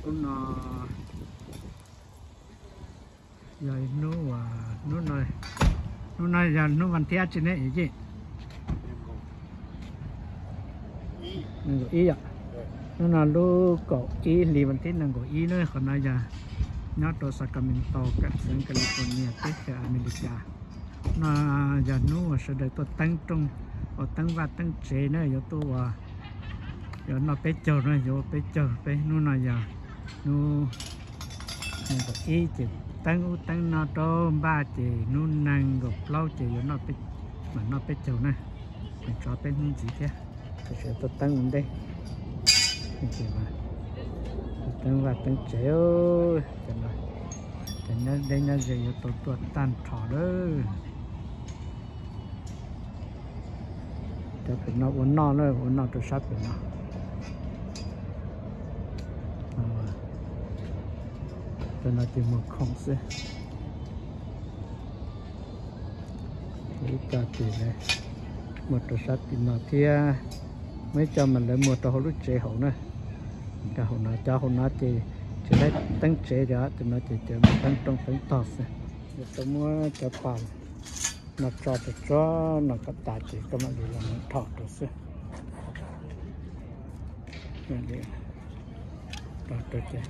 Hnub no yog ib hnub, hnub no, hnub no yog hnub vas thib dab tsi ne Yij? Nees nkaum ib yom. Hnub no lub kaum ib hli vas thib nees nkaum ib na, qhov no yog nyob rau Sacramento, xeev California, teb chaws Amelikas. No yog hnub uas sawv daws tuaj teeb rooj, ua teeb vaj teeb tsev na, yuav tuaj ua, yuav noj peb caug na, yuav ua peb caug. Peb hnub no yog hnub nees nkaum ib ces teeb ub teeb no rau npaj ces hnub nees nkaum plaub ces yuav noj, mam noj peb caug na. Nws tso peb hnub ntxiv thiab, tab sis tuaj teeb ua ntej. Teeb vaj teeb tsev, cov deb nyob ze yuav tau tuaj tag nrho lawm. Cov pem no ua noj na, ua noj rau sab pem no. Cov no ces muag khoom xwb. Ib co ces muag rau sab tim no thiab, muaj ib co mas lawv muag rau hauv lub tsev hauv na. Cov hauv no, cov hauv no ces tsis laib teeb tsev li, cov no ces cov teeb rooj teeb tog xwb. Yuav tau muab cov pas no tso rau tsuag no kom tas ces koj mam li los mus dhos rau xwb. Dhos rau ces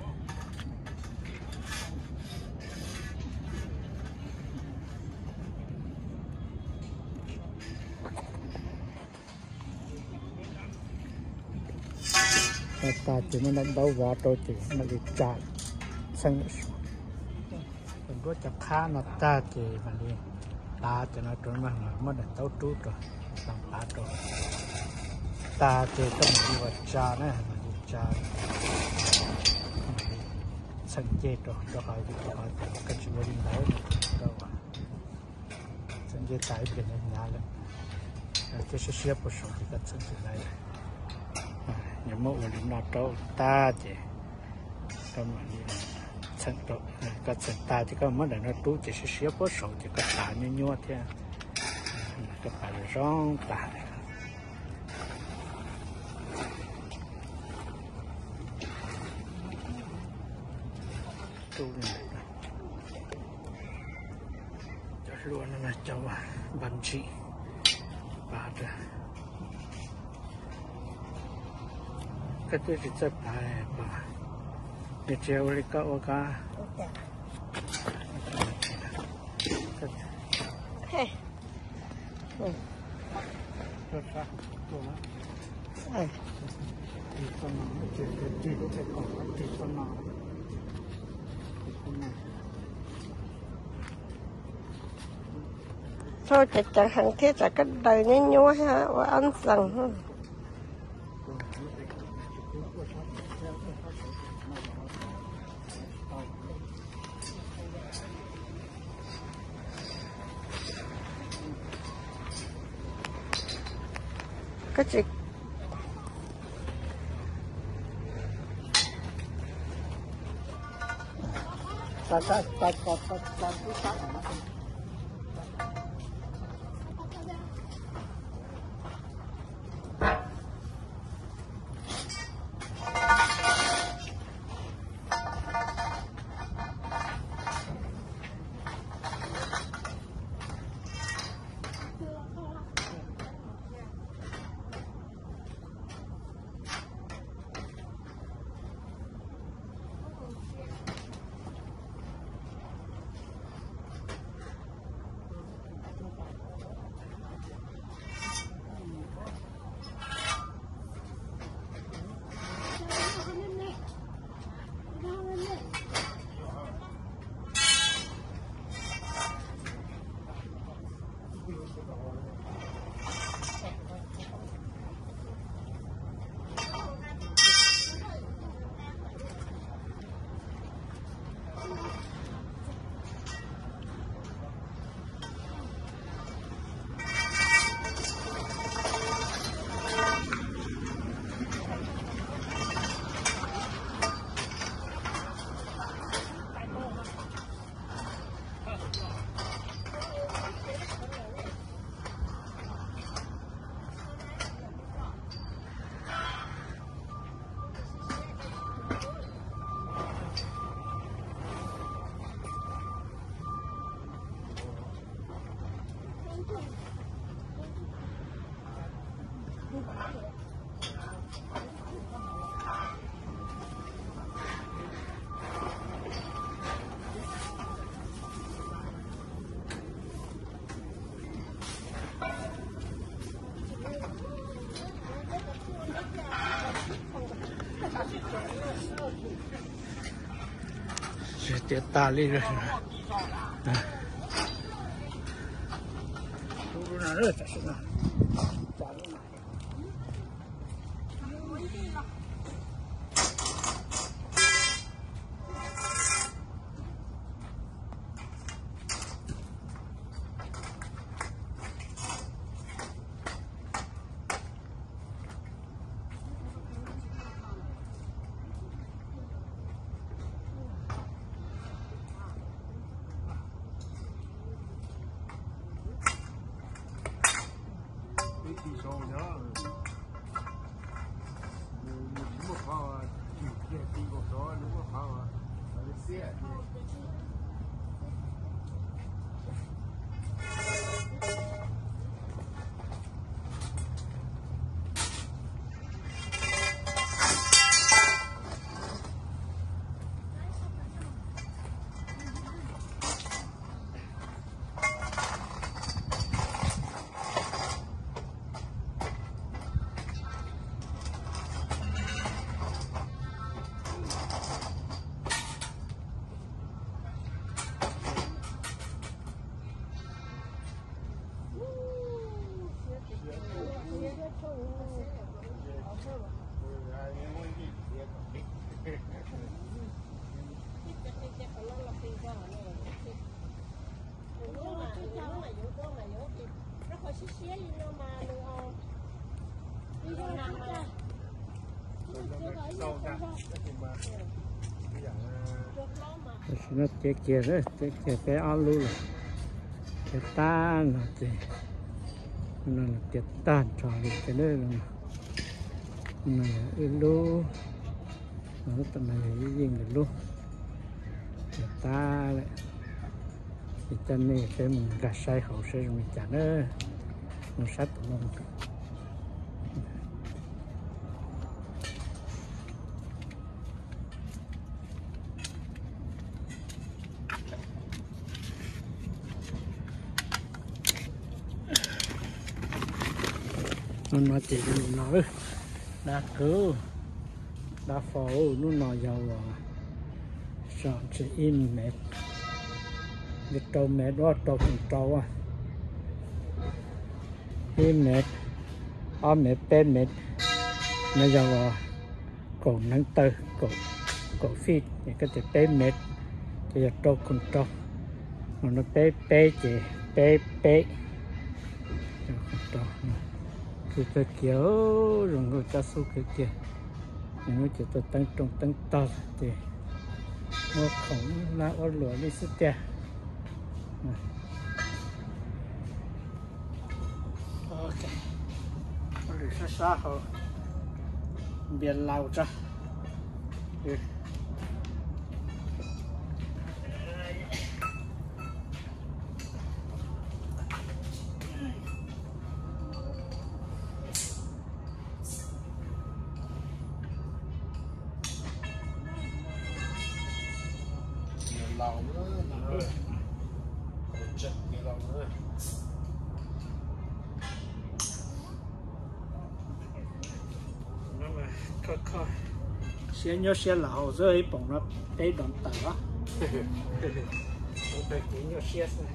tas ces muab daim ntaub vov rau ces mam li tsa txheej lawm. Tus nruab cov qhab no tag ces mam li pav cov no rau, muab daim ntaub rub rau, pav rau. Tas ces koj mam li ua tsa na, mam li tsa, mam li txheej ncej rau, rau qhov, rau qhov koj tsis ua li ntawd, koj ua txheej ncej tas ib pliag hnyav hnyav lawm, thiab siab siab puag saud ces koj txheej tsis laib lawm. Yog muab ua li no rau tas ces koj mam li txheej rau, koj txheej tas ces koj muab daim no rub ces siab siab puag saud ces koj pav nyuaj nyuaj thiab, koj pav zoo zoo tas. Rub li ntawd. Cov hlua no cov npab ntsim pav rau. Koj twb tsis txawj pav pom, nws tsis ua li koj ua koj. Txhob ceev ceev heev thiab tsam koj daws nyuaj nyuaj thiab ua ob ntxees. Koj tsis Tiav tas li lawm. Tam sim no tiav kiag, tiav kiag peb ob lub lawm. Tiav tag no ces, no tiav tag nrho li ces, no ib lub, no yog ib yeej lub. Tiav tag lawm. Ces coj nej peb mus nkag saib hauv saib zoo li cas na. Mus sab tom no. Hnub no ces zoo li no, dab kawg, dab fo. Hnub no yog uas tseem tshuav ib mev, yog rau mev, rau khoom rau, ib mev, ob mev, peb mev, no yog uas kaum neev taw, kaum feet, ces koj tias peb mev, ces yog rau khoom rau. Mus no peb peb ces peb peb. Khwv kawg kiag, zoo nkauj cab xub kawg kiag. Nws lub ces tuaj teeb rooj teeb tog ces muab khoom lab ua luam li xwb tiag. Lwm sab sab hauv npias laus tso. Siab nyuaj siab laus xwb, ib poom no peb dollar tawm os. Tag kis nyuaj siab xwb.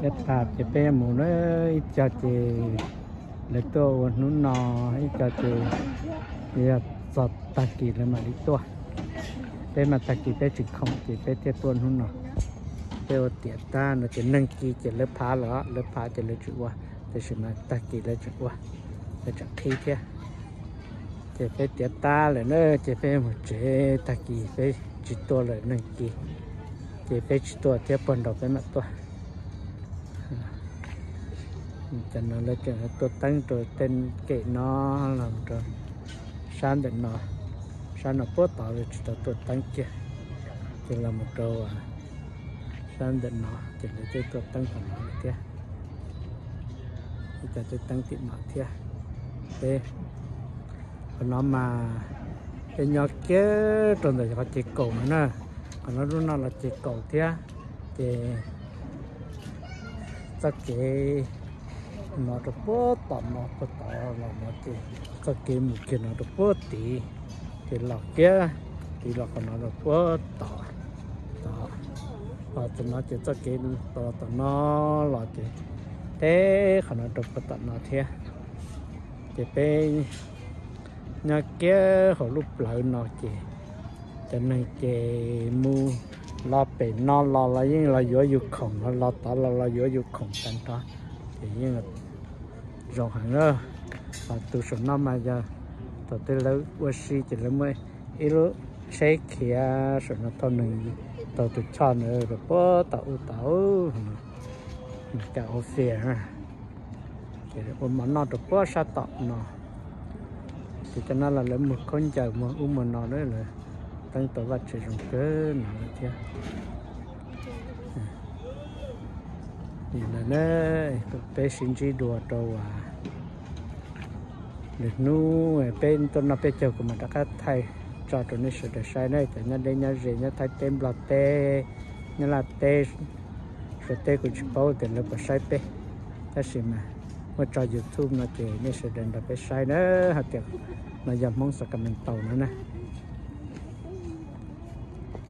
Peb tas ces peb mus na, ib co ces lawv tuaj ua hnub no, ib co ces yog txog tag kis lawv mam li tuaj. Peb mas tag kis peb tsis khoom ces peb thiaj tuaj hnub no. Peb ua tiav tag no ces neeg kis ces lawv phav lawm, lawv phav ces lawv tsis ua, tiam sis mas tag kis lawv tseem ua, lawv tseem qhib thiab. Ces peb tiav tag lawm na, ces peb mus tsev, tag kis peb tsis tuaj lawm, neeg kis, ces peb tsis tuaj thiab, puag nraud peb mam tuaj. Cov no lawv tseem tuaj teeb rau tej kem no, los rau sab ntawm no, sab no puag tod lawv tsis tau tuaj teeb kiag, ces los mus rau Sab ntawm no ces lawv twb tuaj teeb qhov no lawm thiab. Ib co twb teeb tim no thiab. Peb qhov no mas peb nyob kiag rau ntawm qhov ces kaum no na. Qhov no lub no los ces kaum thiab. Ces txoj kev no rau puag tom no, puag tom los no ces txoj kev mus kiag no rau puag tid, ces los kiag tid los qhov no rau puag tom, tom, tom no ces txoj kev los tom no los ces teb qhov no rau puag tom no thiab. Ces peb nyob kiag hauv lub plawv no ces cov neeg ces mus los pem no los los yeej los yuav yus khoom, los tod los los yuav yus khoom tag nrho, ces yeej zoo heev na. Ho tus saum no mas yog thaum twg lawv ua si ces lawv muaj ib lub tsheb khiav saum no thauj neeg, tau tus choj ntawd rau puag tom ub tod, Nws cas ua fias na, ces ua mov noj rau puag sab tom no. Ces cov no los lawv muag khaub ncaws muag ub muag no na, lawv teeb tau vaj tse zoo kawg no lawm thiab. Nim no na, peb sib ntsib dua rau lwm hnub peb tuaj noj peb caug kuv mam rov qab thaij tso rau nej sawv daws saib na. Cov nyob deb nyob ze, nyob Thaib teb, Nplog teb, nyob Laj teb, Suav teb, kuv tsis paub tias lawv puas saib peb, tab sis mas muaj tso YouTube no ces nej sawv daws nrog peb saib na, hais tias no yog Hmoob Sacramento no na.